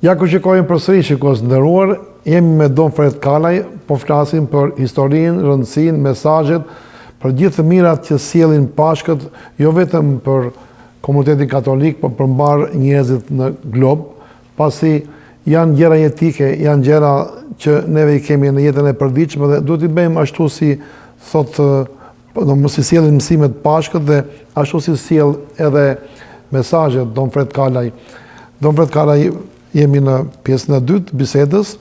Ja ku shikojmë përsëri shikues të nderuar, jemi me Don Fred Kalaj, po flasim për historinë, rëndësinë, mesazhet, për gjithë të mirat që sjellin Pashkët, jo vetëm për komunitetin katolik, por për mbarë njerëzit në glob, pasi janë gjëra jetike, janë gjëra që neve i kemi në jetën e përditshme dhe duhet t'i bëjmë ashtu si thotë Do si sjellin mësimet Pashkët dhe ashtu si sjell edhe mesazhet Don Fred Kalaj. Don Fred Kalaj jemi në pjesën e dytë të bisedës.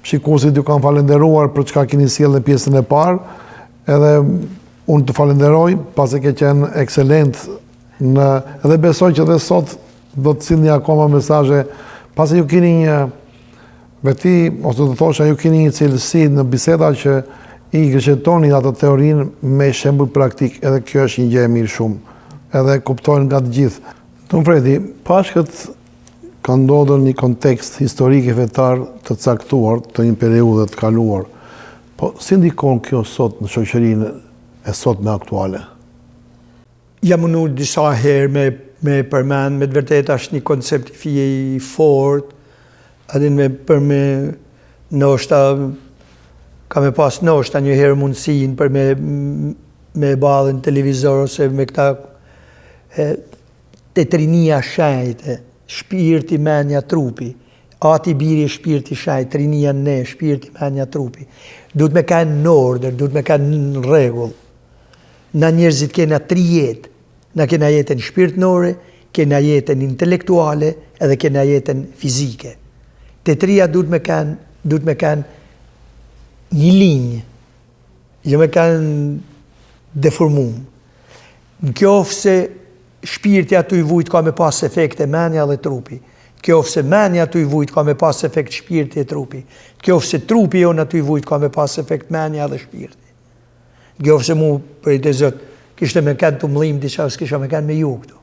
Shikuesit ju kanë falënderuar për çka keni sjellë në pjesën e parë. Edhe unë të falënderoj, pasi ke qenë ekselent në edhe besoj që dhe sot do të sillni akoma mesazhe, pasi ju keni një Veti, ose do të thosha, ju keni një cilësi në biseda që i gërshetoni atë teorinë me shembuj praktik, edhe kjo është një gjë e mirë shumë, edhe kuptojnë nga të gjithë. Don Fredi, Pashkët kanë ndodhur në një kontekst historik e fetar të caktuar të një periudhe të kaluar. Po si ndikon kjo sot në shoqërinë e sotme aktuale? Jam mundu disa herë me me përmend, me të vërtetë është një koncept i fije i fort, a din me për me ndoshta ka me pas ndoshta një herë mundësinë për me me ba edhe në televizor ose me këta e, te trinia shenjte, shpirti, menja, trupi. Ati, biri e shpirti shenjt, trinia në ne, shpirti, menja, trupi. Duhet me kanë në order, duhet me kanë në rregull. Na njerëzit kena tri jetë, na kena jetën shpirtnore, kena jetën intelektuale edhe kena jetën fizike. Të trija duhet me kanë, duhet me kanë një linjë, jo me kanë deformum. Në qoftë se shpirti a tuj vujt ka me pas efekte menja dhe trupi. Në qoftë se menja tuj vujt ka me pas efekt shpirti e trupi. Në qoftë se trupi jonë a tuj vujt ka me pas efekt menja dhe shpirti. Në qoftë se mu prej të zot, kishte me kanë tu m'dhim diçka, s'kisha me kanë me ju këtu.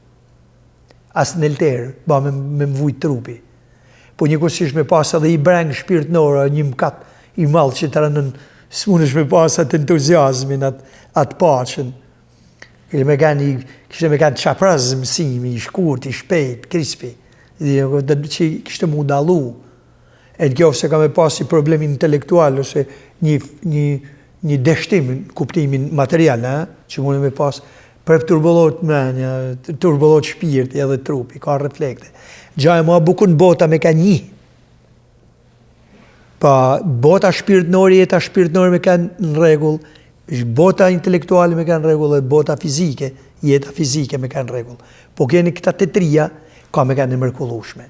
As në lter, ba me, me më vujt trupi. Po njëkohësisht me pas edhe i brengë shpirtnore, një mëkat i madh që të rënën, s'munësh me pas atë entuziazmin, atë, atë paqen. Kishte me kanë, kishte me kanë çapraz mësimi, i shkurt, i shpejt, krispi. Dhe, që kishte mu dallu. E në qoftë se ka me pas një problem intelektual ose një, një, një dështim në kuptimin material, a, që mund me pas, prap turbullohet menja, turbullohet shpirti edhe trupi, ka reflekte. Gjaja ma e bukur në bota me kanë një. Pa bota shpirtnore, jeta shpirtnore me kanë në rregull, bota intelektuale me kanë në rregull dhe bota fizike, jeta fizike me kanë në rregull. Po keni këta të trija, ka me kanë e mrekullueshme.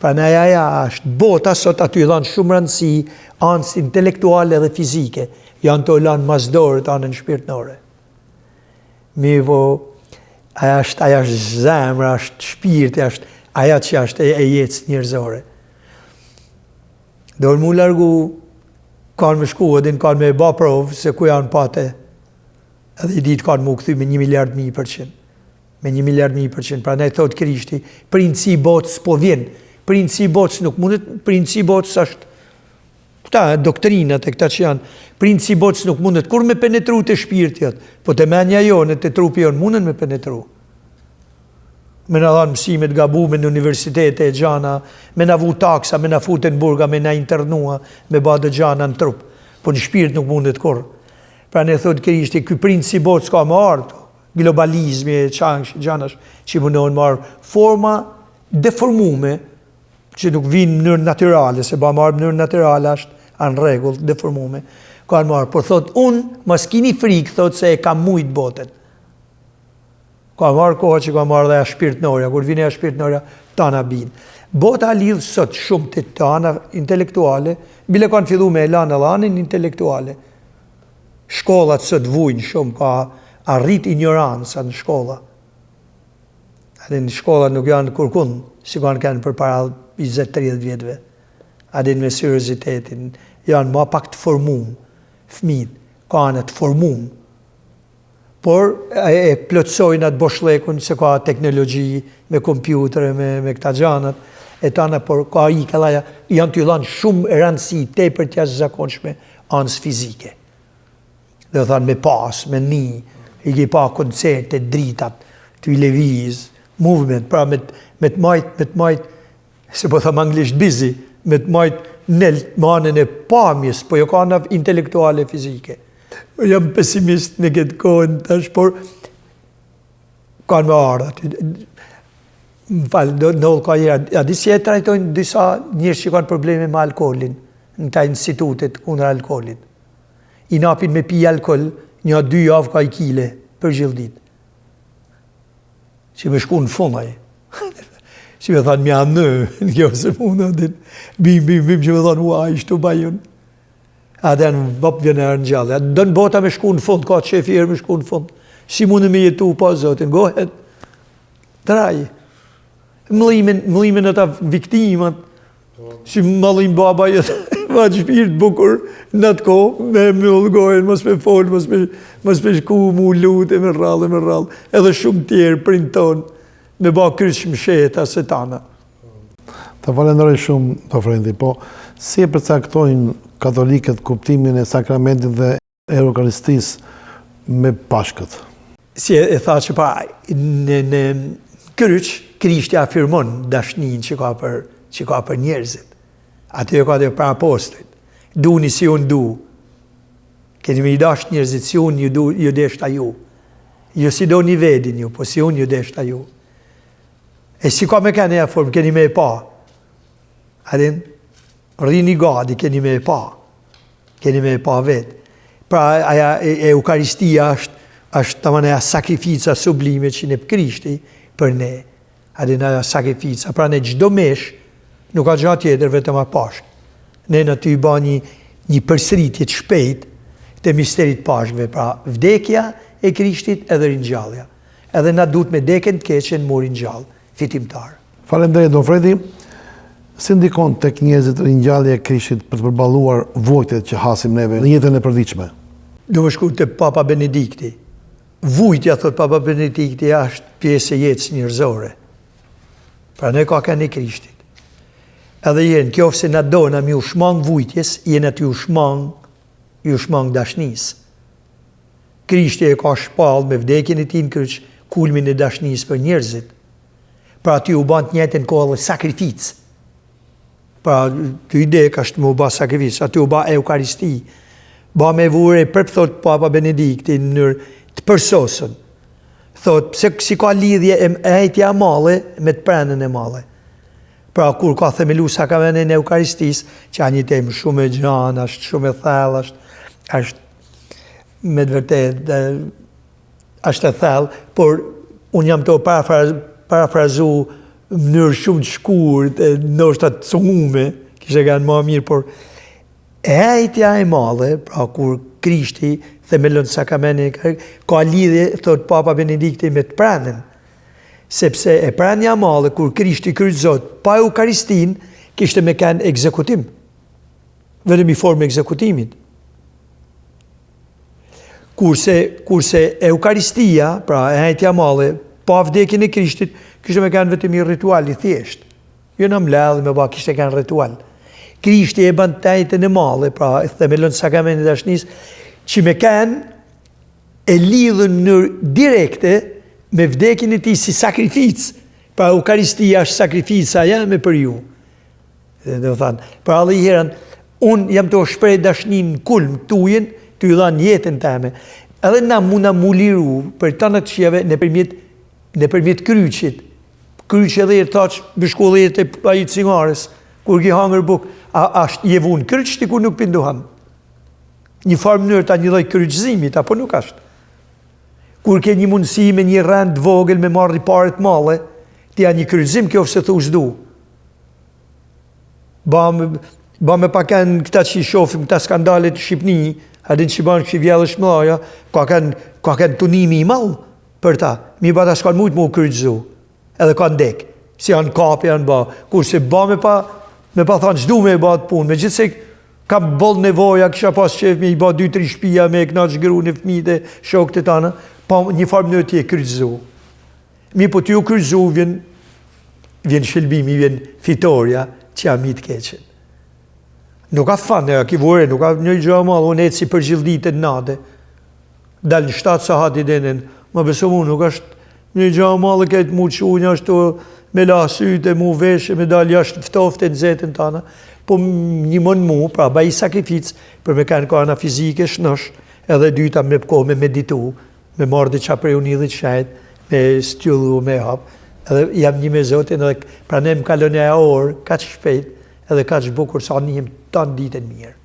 Prandaj aja është bota sot a tuj dhanë shumë rëndësi anës intelektuale dhe fizike, janë tu lanë mas dore të anën shpirtnore. Mirëpo, aja është, aja është zemra, është shpirti, është aja që është e, e jetës njerëzore. Do mu largu, kanë me shku, edhe kanë me ba provë se ku janë pate, edhe i ditë kanë mu kthy me një miliard mijë përqind. Me një miliard mijë përqind. Prandaj thotë Krishti, princi i botës po vjen. Princi i botës nuk mundet, princi i botës është këta doktrinat e këta që janë. Princi i botës nuk mundet kurrë me penetru te shpirti jot, po te menja jonë, te trupi jonë munden me penetru. Me na dhanë mësime të gabume në universitete e gjana, me na vu taksa, me na fute në burga, me na internua, me ba do gjana në trup. Po në shpirt nuk mundet kurrë. Prandaj thotë Krishti, ky princi i botës ka me ardhë, globalizmi e çansh gjanash që mundohen marr forma deformume që nuk vijnë në mënyrë natyrale, se ba marrë në mënyrë natyrale është a në rregull, deformume, kanë marrë, por thot unë, mos kini frikë, thot se e kam mujt botën. Ka marrë koha që ka marrë dhe ajo shpirtnorja, kur vjen ajo shpirtnorja, tana bin. Bota lidh sot shumë të të ana intelektuale, bile kanë fillu me e lanë edhe anën intelektuale, Shkollat sot vujnë shumë, ka arrit injoranca në shkolla. A din shkollat nuk janë kurkund, si kanë kenë përpara 20-30 vjetëve. A din me seriozitetin, janë ma pak të formum, fëmijët, kanë të formum, por e, e plotësojnë atë boshllekun se ka teknologji me kompjutere, me, me këta gjanat, e tana, por ka i këllaja, janë tu i dhanë shumë rëndësi tepër të jashtëzakonshme anës fizike. Do thanë me pas, me ni, i ke pa koncerte, dritat, tu i leviz, movement, pra me, me të majt, me të majt Se po them anglisht busy, me të majt nelt me anën e pamjes, po jo ka ana intelektuale fizike. Jam pesimist në këtë kohën tash, por kanë me ardhë aty. Më fal, do ndodh ka herë, a di si e trajtojnë disa njerëz që kanë probleme me alkoolin, në këta institutet kundër alkoolit. I napin me pi alkool, një dy javë ka i kile për gjithë ditë. Që me shku në fund ai. Si me thanë, mja në, në kjo se mund, a din, bim, bim, bim, që me thanë, ua, ishtu bajun. A dhe në vëp vjen e ringjallja. Don bota me shku në fund, ka qef herë me shku në fund. Si mund me jetu pa Zotin, go ahead. Try. Mllimin, mllimin ata viktimat, si mallin baba jetë, ma që shpirt bukur në atë kohë, me myllë gojën, mos me folë, mos me, mos me shku, mu lutë, me rrallë, me rrallë, edhe shumë tjerë, prind tonë, me ba kryq mshehta se tana. Të falenderoj shumë, Don Fredi, po si e përcaktojnë katolikët kuptimin e sakramentit dhe Eukaristisë me Pashkët. Si e thashë pa, në, në kryq, Krishti afirmon dashninë që ka për, që ka për njerëzit. Aty e ka dhe për apostujt. Duni si unë du. Keni me i dashtë njerëzit si unë ju, du, ju deshta ju. Jo si doni vedin ju, po si unë ju deshta ju. E si ka me kenë e formë, keni me e pa. A din, rrini gati, keni me e pa. Keni me e pa vetë. Pra, aja e, Eukaristia është, është taman aja sakrifica sublime që nep Krishti për ne. A din aja sakrifica. Pra ne çdo meshë, nuk ka gja tjetër vetëm a Pashkë. Ne në ty ba një, një përsëritje të shpejt të misterit Pashkëve, pra vdekja e Krishtit edhe ringjallja. Edhe na duhet me dekën të keqen m'u ringjall, fitimtar. Faleminderit Don Fredi. Si ndikon tek njerëzit ringjallja e Krishtit për të përballuar vuajtjet që hasim neve në jetën e përditshme? Du me shku te Papa Benedikti. Vujtja, thot Papa Benedikti, është pjesë e jetës njerëzore. Pra ne ka kënë e Krishtit. Edhe jenë, kjo se na dona mi u shmang vujtjes, jena tu ju shmang, ju shmang dashnisë. Krishti e ka shpallë me vdekjen e tij në kryq kulmin e dashnisë për njerëzit. Pra aty u ban të njëjtën kohë edhe sakrificë. Pra tu i dek është me u ba sakrificë, aty u ba eukaristi. Ba me vu re prap thot Papa Benedikti në mënyrë të përsosën. Thot pse si ka lidhje e enjtja e madhe me të prenën e madhe. Pra kur ka themelu sakramentin e Eukaristisë, që a një temë shumë e gjanë, është shumë e thellë, është është me të vërtetë është e thellë, por unë jam tu parafraz, parafrazu në mënyrë shumë të shkurt, e ndoshta të cungume, kishe kanë ma mirë, por e enjtja e madhe, pra kur Krishti themelon sakramentin, ka lidhje, thot Papa Benedikti, me të prenën, sepse e prenja e madhe, kur Krishti kryqëzohet pa Eukaristin, kishte me kenë ekzekutim, vetëm i formë ekzekutimit. Kurse, kurse Eukaristia, pra e enjtja e madhe, pa vdekjen e Krishtit, kishte me kenë vetëm një ritual i thjeshtë. Jo në mbledhje me ba, kishte kenë ritual. Krishti e bën të enjten e madhe, pra e themelon sakramentin e dashnisë, që me kenë e lidhur në mënyrë direkte me vdekjen e tij si sakrificë. Pra Eukaristia është sakrifica jeme për ju. Dhe do thanë, pra edhe një herë, unë jam tu shpreh dashninë në kulm tujën, tu ju dhanë jetën teme. Edhe na muna mu liru prej tana të këqijave nëpërmjet, nëpërmjet kryqit. Kryqi edhe herë thash, me shku edhe herë te ai cigares, kur ki hangër bukë, a, a je vu në kryq ti kur nuk pin duhan? Një farë mënyrë ta një lloj kryqëzimit, apo nuk është? Kur ke një mundësi me një rend të vogël me marrë një pare të madhe, ti a një kryqëzim kjo se thu s'du. Ba, ba me pa kanë këta që i shofim, këta skandalet në Shqipni, a din që banë kështë vjellë shmëllaja, ka kanë, ka kanë tunimi i madh për ta. Mirëpo ata s'kanë mujtë mu kryqëzu, edhe kanë dek, si janë kapë, janë ba. Kurse ba me pa, me pa thanë, s'du me e ba atë punë, megjithëse kam boll nevoja, kisha pas qef me i ba 2-3 shpia, me e knaq grun e fmijt e shokët e tanë, pa një farë mënyrë ti je kryqëzu. Mirëpo tu u kryqëzu vjen, vjen shëlbimi, vjen fitorja që ja mi të keqen. Nuk ka fun, e ki vu re, nuk ka një gjë e madhe, unë eci për gjithë ditën nate. Dal në 7 sahati denen, më beso mu, nuk është Një gja e madhe këtë mu çu, një ashtu me la sytë e mu veshë, me dalë jashtë në ftoftë e nxehtë tana, po m'nimon mu, pra baj sakrificë për me kanë ka ana fizike shnosh, edhe dyta me kohë me meditu, me marrë diçka prej unidhit shenjt, me shtjellu, me hap, edhe jam një me Zotin edhe prandaj më kalon ajo orë kaq shpejt edhe kaq bukur sa nihem tanë ditën mirë.